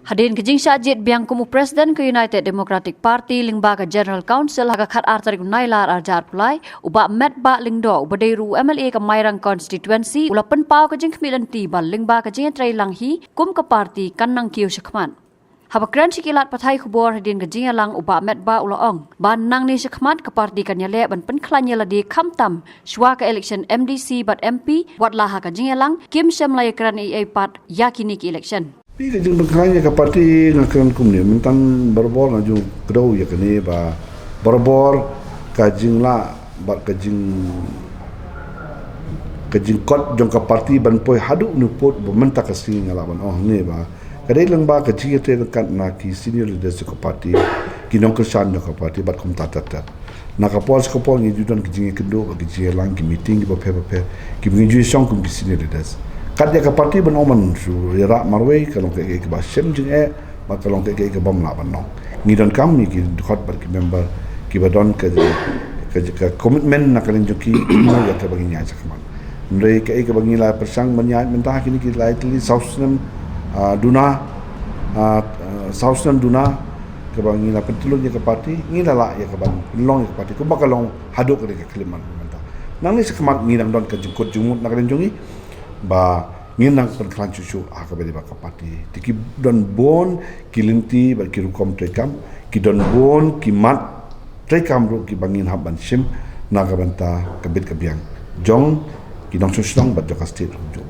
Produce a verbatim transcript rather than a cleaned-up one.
Hadien ka jingshah jied biang kum u President ka United Democratic Party lyngba ka General Council ha ka khatar tarik u Nailar arhajar arphew lai, u Bah Metbah Lyngdoh uba dei ruh u M L A ka Mairang Constituency u la pynpaw ka jingkhmih lynti ba lyngba ka jingïatreilang hi kum ka party kan nang kiew shakhmat. Haba kren sha ki lad pathai khubor hadien ka jingïalang, u Bah Metbah u la ong ba nangne shakhmat ka party kan ïaleh ban pynkhlaiñ ïa lade khamtam shuwa ka election M D C bad M P, wat la ha ka jingïalang kim shym la ïakren ei ei pat ïa kine ki election. Phi, ka jingpynkhlaiñ ïa ka party nga kren kumne, mynta barabor nga ju kdew ïa kane ba barabor ka jinglah bad ka jing ka jingkot jong ka party ban poi haduh une u pud ba mynta ka sngi nga lah ban ong hangne ba ka dei lyngba ka jingïatreilang na ki senior leaders jong ka party, ki nongkyrshan jong ka party bad kumta ter ter. Na ka por sha ka por ngi ju don ki jingïakynduh bad ki jingïalang, ki meeting kiba pher bapher kiba ngi ju ïashong kum ki senior leaders. Kat ïa ka party ban ong ban shu ïarah marwei ka long kaei kaei kaba shem jingeh bad ka long kaei kaei kaba ym lah ban long. Ngi donkam ïa ki dkhot bad ki member kiba don ka ka, ka commitment na ka liang jong ki ïa kaba ngi ïaid shakhmat. Hynrei kaei kaba ngi la pyrshang ban ïaid mynta ha kine ki lai tylli saw snem, ah, duna, ah, ah, saw snem duna kaba ngi la pyntyllun ïa ka party, ngi la lah ïa ka ban pynlong ïa ka party kumba ka long haduh ka dei ka khyllipmat mynta. Nangne shakhmat ngi dang don ka jingkut jingmut na ka liang jong ngi ba ngin nang pynkhlaiñ shuh shuh ha kaba ïadei bad ka party. Te ki don bun ki lynti bad ki rukom treikam, ki don bun ki mat treikam ruh kiba ngin hap ban shim na ka bynta ka bit ka biang jong ki nongshong shnong bad jong ka state ruh.